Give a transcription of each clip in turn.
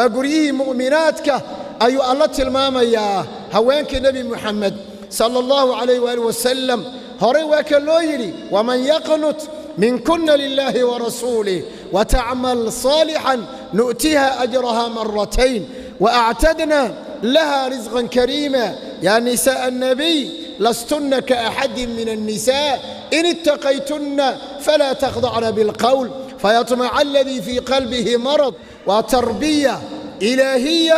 Waa guryihii mu'minaadka ayuu Alla tilmaamayaa, haweenkii Nebi Muxamed sala allahu calayh waali wasalam. Horey waa ka loo yidhi: "Waman yaqnut minkuna lilaahi warasuulih watacmal saalixan nu'tiha ajraha maratayn waactadna laha risqan kariima. Yaa nisaءa الnabiy, lastunna kaaxadin min الnisaa, in ittaqaytunna falaa takhdacna bilqowl fayatmaca aladii fii qalbihi marad." Waa tarbiya ilaahiya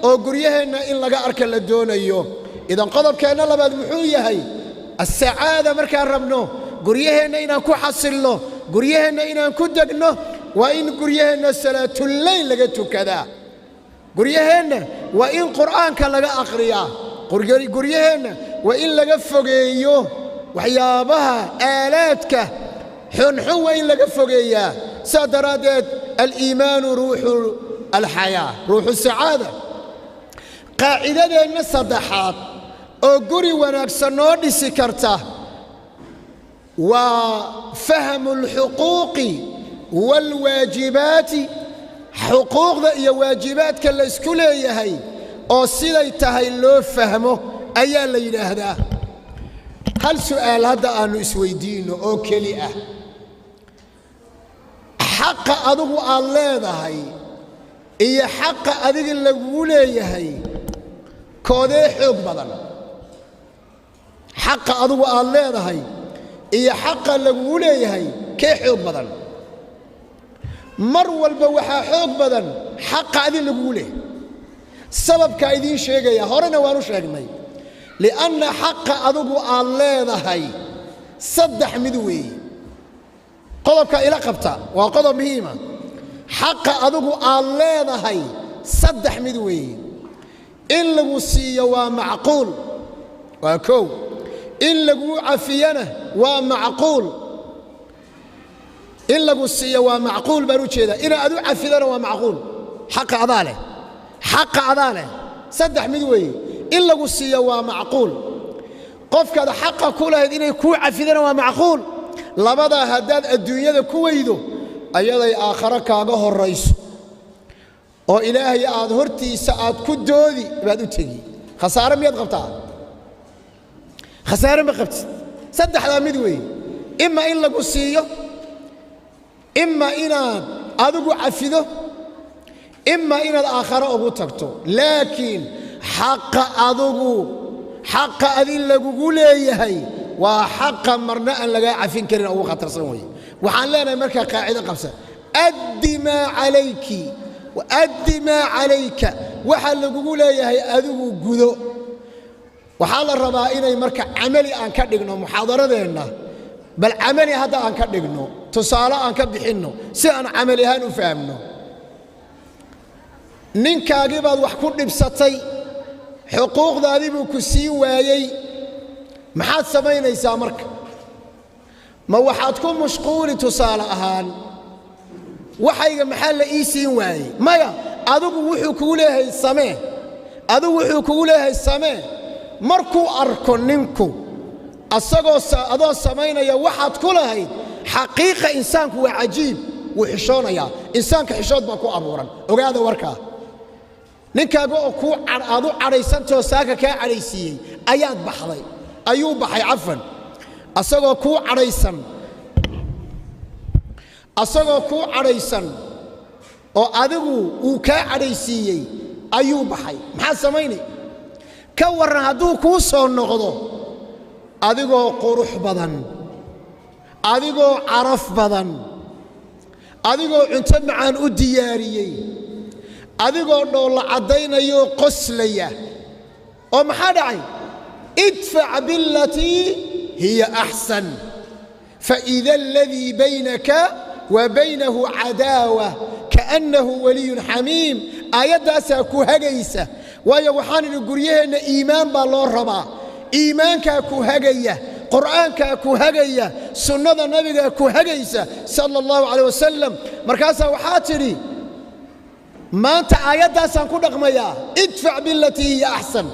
oo guryaheenna in laga arka la doonayo. Idan qodobkeenna labaad muxuu yahay? Asacaada markaan rabno guryaheenna inaan ku xasilno, guryaheenna inaan ku degno, waa in guryaheenna salaatuleyl laga tukadaa, guryaheenna waa in Qur'aanka laga akhriyaa, guryaheenna waa in laga fogeeyo waxyaabaha aalaadka xunxun, waa in laga fogeeyaa. Saa daraaddeed, aliimaanu ruuxu alxayaa, ruuxu sacaada. Qaacidadeenna saddexaad oo guri wanaagsan noo dhisi karta waa fahmu alxuquuqi waalwaajibaati, xuquuqda iyo waajibaadka laysku leeyahay oo siday tahay loo fahmo ayaa la yidhaahdaa. Hal su'aal hadda aannu isweyddiinno oo keli ah: xaqa adigu aad leedahay iyo xaqa adiga lagugu leeyahay, koodee xoog badan? Xaqa adigu aad leedahay iyo xaqa lagugu leeyahay, kee xoog badan? Mar walba waxaa xoog badan xaqa adig lagugu leeyahay. Sababkaa idiin sheegaya, horena waan u sheegnay: lianna xaqa adigu aad leedahay saddex mid weeye. Qodobka ila qabta, waa qodob muhiima. Xaqa adigu aad leedahay saddex mid weeye: in lagu siiyo waa macquul, waa kow; in laguu cafiyana waa macquul. In lagu siiyo waa macquul baan u jeedaa, inaad u cafidana waa macquul. Xaqa adaa leh, xaqa adaa leh saddex mid weeye: in lagu siiyo waa macquul, qofkaad xaqa ku lahayd inay kuu cafidana waa macquul. Labadaa haddaad adduunyada ku weydo, ayaday aakharo kaaga horrayso oo Ilaahay aad hortiisa aad ku doodi baad u tegi. Khasaare miyaad qabtaa? Khasaare ma qabtid. Saddexdaa mid weeye: ima in lagu siiyo, ima inaad adigu cafido, ima inaad aakharo ugu tagto. Laakiin xaqa adigu, xaqa adi lagugu leeyahay waa xaqa marna aan lagaa cafin karin, ugu khatarsan weeye. Waxaan leenahay markaa qaacido qabsa: addi maa calayki, addi maa calayka. Waxa lagugu leeyahay adigu gudo. Waxaa la rabaa inay marka camali aan ka dhigno muxaadaradeenna. Bal camali hadda aan ka dhigno, tusaale aan ka bixinno si aan camali ahaan u fahamno. Ninkaagii baad wax ku dhibsatay, xuquuqdaadii buu ku siin waayey. Maxaad samaynaysaa marka? Ma waxaad ku mashquuli, tusaale ahaan, "Waxayga maxaa la ii siin waayey?" Maya, adigu wuxuu kugu leeyahay samee, adigu wuxuu kugu leeyahay samee. Markuu arko ninku asagoo adoo samaynaya waxaad ku lahayd, xaqiiqa insaanku waa cajiib, wuu xishoonayaa. Insaanka xishood baa ku abuuran, ogaada warkaa. Ninkaaga oo kuu aad u cadhaysantao saaka kaa cadhaysiiyey ayaad baxday, ayuu baxay, cafan, asagoo kuu cadhaysan, asagoo kuu cadhaysan oo adigu uu kaa cadhaysiiyey ayuu baxay. Maxaad samaynay? Ka warran hadduu kuu soo noqdo adigoo qurux badan, adigoo caraf badan, adigoo cunto macaan u diyaariyey, adigoo dhoolla caddaynayoo qoslaya, oo maxaa dhacay? Idfac biاllatii hiya axsan faإida aladii baynaka wa baynahu cadaawa kaأnnahu waliyun xamiim. Aayaddaasaa ku hagaysa, waayo waxaan idhi guryaheenna iimaan baa loo rabaa. Iimaankaa ku hagaya, Qur'aankaa ku hagaya, sunnada Nabigaa ku hagaysa sala allahu calayh wasalam. Markaasaa waxaa tidhi: "Maanta aayaddaasaan ku dhaqmayaa, idfac bilatii hiya axsan."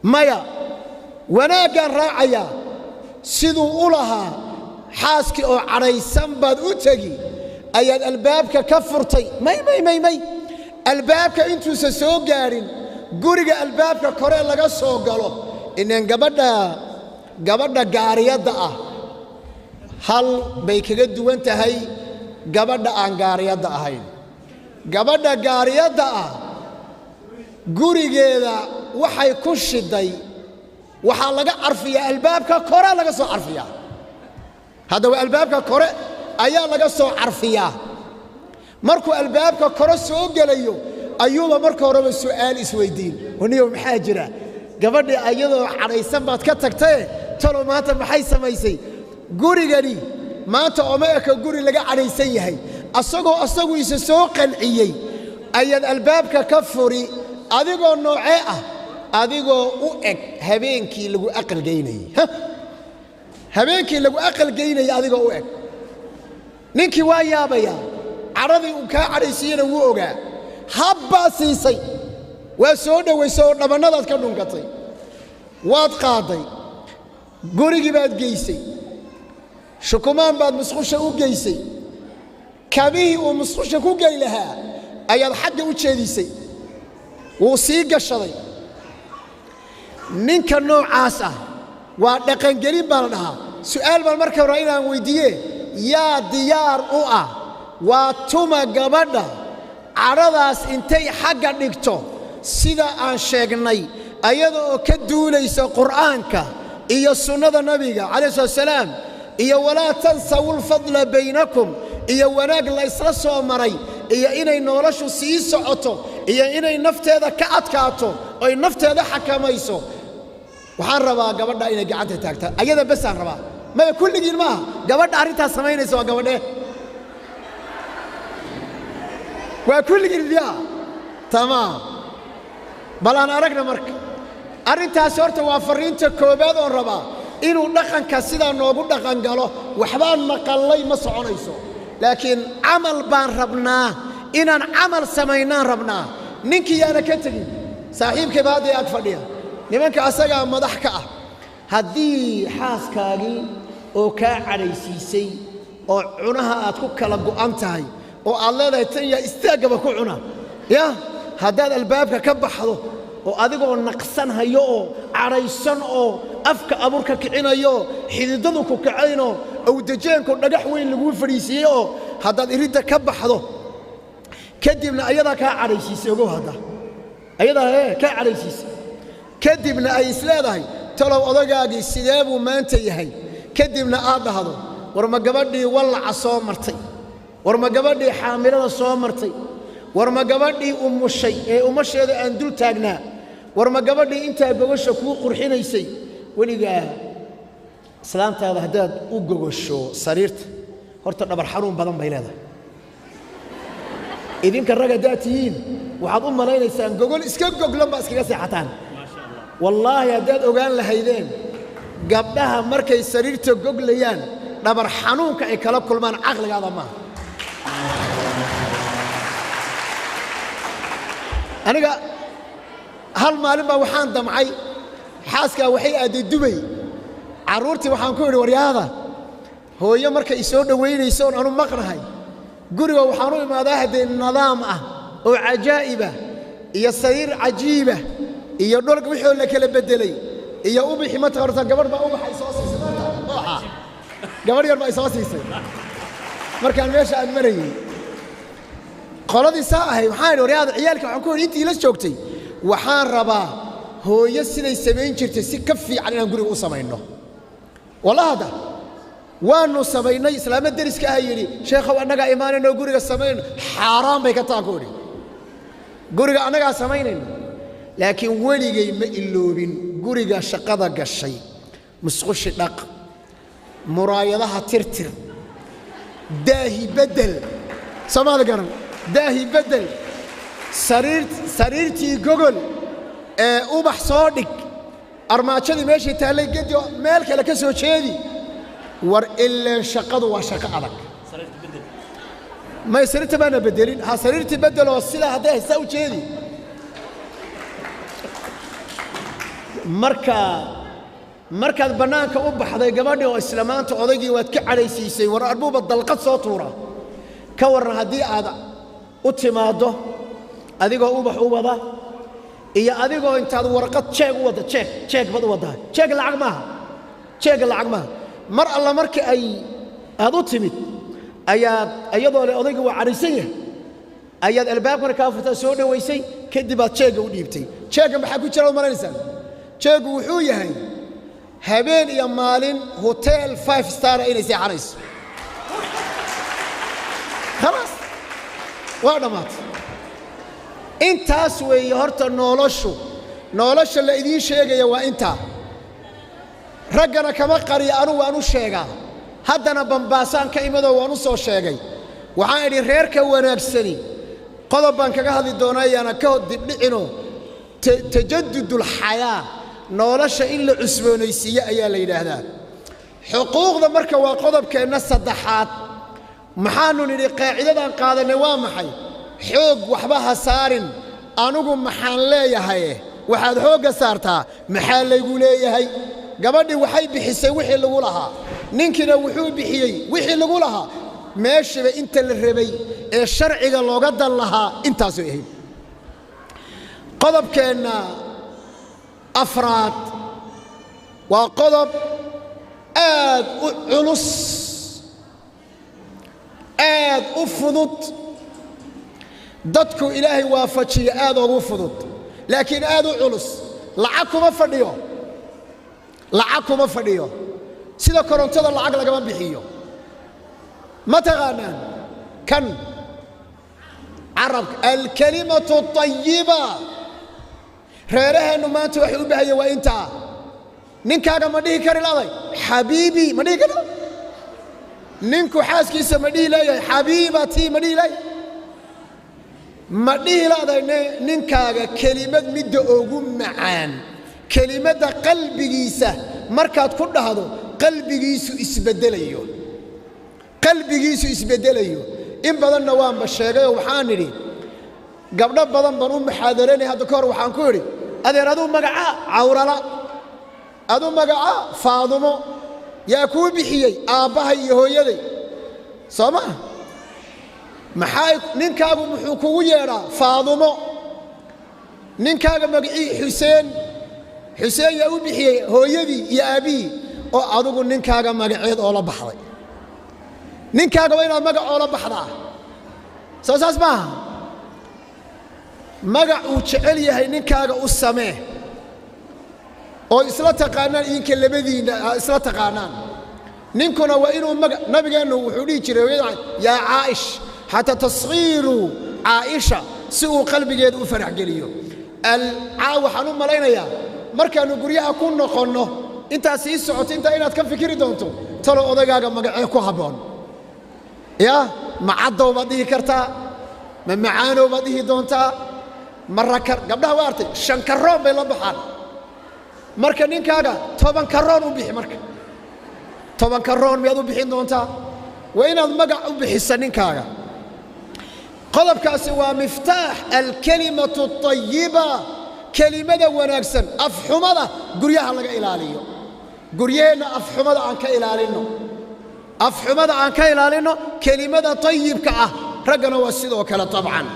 Maya, wanaaggaan raacayaa siduu u lahaa. Xaaskii oo cadhaysan baad u tegi, ayaad albaabka ka furtay. May, may, may, may. Albaabka intuusan soo gaadhin, guriga albaabka kore laga soo galo, inaan gabadha gaariyadda ah hal bay kaga duwan tahay gabadha aan gaariyadda ahayn. Gabadha gaariyadda ah gurigeeda waxay ku shiday waxaa laga carfiyaa albaabka kore, laga soo carfiyaa. Haddaba albaabka kore ayaa laga soo carfiyaa. Markuu albaabka kore soo gelayo ayuuba marka horeba su'aal isweydiin: waniyow, maxaa jira? Gabadhii ayadoo cadhaysan baad ka tagtaye, talow maanta maxay samaysay? Gurigani maanta oma eka guri laga cadhaysan yahay. Asagoo asagu isa soo qanciyey ayaad albaabka ka furi, adigoo noocee ah? Adigoo u eg habeenkii lagu aqalgeynayey, habeenkii lagu aqalgeynayey adigoo u eg. Ninkii waa yaabayaa, cadhadii uu kaa cadhaysiiyena wuu ogaa. Habbaa siisay, waa soo dhowaysay oo dhabannadaad ka dhunkatay, waad qaadday, gurigii baad geysay, shukumaan baad musqusha u geysay, kabihii uu musqusha ku geli lahaa ayaad xagga u jeedisay, wuu sii gashaday. Ninka noocaas ah waa dhaqangelin baa la dhahaa. Su'aal baan marka hore inaan weyddiiye: yaa diyaar u ah? Waa tuma gabadha cadhadaas intay xagga dhigto, sida aan sheegnay, ayada oo ka duulaysa Qur'aanka iyo sunnada Nabiga calayh salatu salaam iyo walaa tansawu lfadla baynakum iyo wanaag la ysla soo maray iyo inay noloshu sii socoto iyo inay nafteeda ka adkaato oy nafteeda xakamayso? Waxaan rabaa gabadha inay gacanta taagta, ayada besaan rabaa. Maya, kulligiin maaha. Gabadha arrintaas samaynaysa waa gabadhee? Waa kulligiin miyaa? Tamaam, bal aan aragna. Marka arrintaasi horta waa farriinta koowaad oon rabaa inuu dhaqanka sidaa noogu dhaqan galo. Waxbaan maqallay ma soconayso, laakiin camal baan rabnaa, inaan camal samaynaan rabnaa. Ninkii yaana ka tegin, saaxiibkayba hadda ag fadhiya, nimanka asagaa madax ka ah. Haddii xaaskaagii oo kaa cadhaysiisay oo cunaha aad ku kala go'an tahay oo aad leedahay tan yaa istaaggaba ku cuna ya, haddaad albaabka ka baxdo oo adigoo naqsan hayo oo cadhaysan oo afka abuurka kicinayo, xididadu ku kacaynoo awdajeenku dhagax weyn laguu fadhiisiiyey, oo haddaad iridda ka baxdo kadibna ayadaa kaa cadhaysiisay, ogow, hadda ayadaa ee kaa cadhaysiisay, kadibna ay isleedahay talow odagaagii sidee buu maanta yahay, kadibna aad dhahdo: war ma gabadhii wallaca soo martay? War ma gabadhii xaamilada soo martay? War ma gabadhii umushay ee umasheeda aan dul taagnaa? War ma gabadhii intaa gogosha kuu qurxinaysay? Weligaa islaantaada haddaad u gogosho sariirta, horta dhabar xanuun badan bay leedahay. Idinka rag haddaad tihiin, waxaad u malaynaysaan gogol iska goglan baa iskaga seexataan. Wallaahi haddaad ogaan lahaydeen gabdhaha markay sariirta goglayaan dhabar xanuunka ay kala kulmaan, caqligaada maaha. Aniga hal maalin baa waxaan damcay, xaaskaa waxay aadday Dubay, carruurtii waxaan ku idhi: waryaada, hooyo markay isoo dhowaynayso oon anu maqnahay, guriga waxaan u imaadaa haddee nidaam ah oo cajaa'ibah iyo sariir cajiiba iyo dholka wixoo la kala beddelay iyo ubixi. Ma taqanutaa? Gabadh baa ubaxa isoo siisay maanta, gabadh yar baa isoo siisay markaan meesha aan marayey. Qoladii saa ahay waxaan idhi: waryaada, ciyaalka waxaan ku idhi intii la joogtay, waxaan rabaa hooyo siday samayn jirtay si ka fiican inaan guriga u samayno. Wallah hadda waannu samaynay. Islaamo deriska ah yidhi: sheekhow, annagaa imaanaynoo guriga samaynayno. Xaaraan bay ka taan ku idhi, guriga annagaa samaynayno. Laakiin weligay ma iloobin guriga shaqada gashay: musqushi dhaq, muraayadaha tirtir, daahi beddel, soomaali garan, daahi beddel, sariirtii gogol ee ubax soo dhig, armaajadii meeshay taallay gedi oo meel kale ka soo jeedi. War ileen shaqadu waa shaqo adag. May, sariirta baana beddelin, ha sariirtii beddeloo sidaa hadday haysaa u jeedi. Marka markaad bannaanka u baxday gabadhii oo isla maanta odaygii waad ka cadhaysiisay, war arbuuba dalqad soo tuura. Ka warran haddii aad u timaaddo Adigoo ubax u wada iyo adigoo intaad warqad jeeg u wadda, jeeg jeeg baad u waddaa, jeeg lacag maaha, jeegga lacag maaha. Mar alla markii ay aad u timid ayaad iyadoo le odayga waa cadhaysan yahay ayaad albaabkana kaa furtaa, soo dhowaysay, kadib aad jeegga u dhiibtay. Jeegga maxaa ku jira u malaynaysaa? Jeeggu wuxuu yahay habeen iyo maalin hotel 5 star inay seexanayso. Khalaas, waa dhammaatay. Intaas weeye horta noloshu. Nolosha la idiin sheegaya waa intaa. Raggana kama qariya, anugu waan u sheegaa. Haddana Bambaasaan ka imadoo waan u soo sheegay. Waxaan idhi reerka wanaagsani, qodob baan kaga hadli doonaa, yaana ka dibdhicinoo, tajadudulxayaa, nolosha in la cusboonaysiiye ayaa la yidhaahdaa. Xuquuqda marka waa qodobkeenna saddexaad. Maxaanu nidhi? Qaacidadaan qaadannay waa maxay? Xoog waxba ha saarin, anugu maxaan leeyahaye, waxaad xoogga saartaa maxaa laygu leeyahay. Gabadhii waxay bixisay wixii lagu lahaa, ninkiina wuxuu bixiyey wixii lagu lahaa. Meeshiiba inta la rabay ee sharciga looga dan lahaa intaasay ahayd. Qodobkeenna afraad waa qodob aad u culus, aad u fudud, dadku Ilaahay waafajiya aad ugu fudud, laakiin aad u culus. Lacag kuma fadhiyo, lacag kuma fadhiyo, sida korontada lacag lagama bixiyo. Ma taqaanaan kan carabka? Alkalimatu ayiba. Reeraheennu maanta waxay u baahayeen waa intaa. Ninkaaga ma dhihi kari laday xabiibi? Ma dhihi kari? Ninku xaaskiisa ma dhihi leeyahay xabiibatii? Ma dhihi leeyahay? Ma dhihi laday ninkaaga kelimad midda ugu macaan, kelimadda qalbigiisa markaad ku dhahdo qalbigiisu isbeddelayo, qalbigiisu isbeddelayo? In badanna waanba sheegayoo waxaan idhi gabdho badan baan u muxaadaranay hadda ka hor. Waxaan ku idhi, adeer, aduu magacaa Cawrala, aduu magacaa Faadumo, yaa kuu bixiyey? Aabbahay iyo hooyaday. Soo maa? Maxaa ninkaagu muxuu kugu yeedhaa? Faadumo. Ninkaaga magacii Xuseen. Xuseen yaa u bixiyey? Hooyadii iyo aabbihii. Oo adigu ninkaaga magaceed oo la baxday? Ninkaaga waa inaad magac oola baxdaa. Soo saas maaha? Magac uu jecel yahay ninkaaga u samee oo isla taqaanaan, idinka labadiinna isla taqaanaan. Ninkuna waa inuu maga nabigeennu wuxuu dhihi jiray hooyada yaa Caa'ish, xataa taskhiiru Caaisha, si uu qalbigeeda u farax geliyo. Waxaan u malaynayaa markaannu guryaha ku noqonno intaa sii socoto intaa inaad ka fikiri doonto, talo odaygaaga magacee ku habboon? Ya ma caddow baad dhihi kartaa? Ma macaanow baad dhihi doontaa? Ma rakar? Gabdhaha waa artay, 5 karoon bay la baxaan. Marka ninkaaga 10 karoon u bixi. Marka 10 karoon miyaad u bixin doontaa? Waa inaad magac u bixisa ninkaaga. Qodobkaasi waa miftaax, alkalimatu ayiba, kelimada wanaagsan. Afxumada guryaha laga ilaaliyo. Guryaheenna afxumada aan ka ilaalinno, afxumada aan ka ilaalinno, kelimada tayibka ah. Raggana waa sidoo kale tabcan.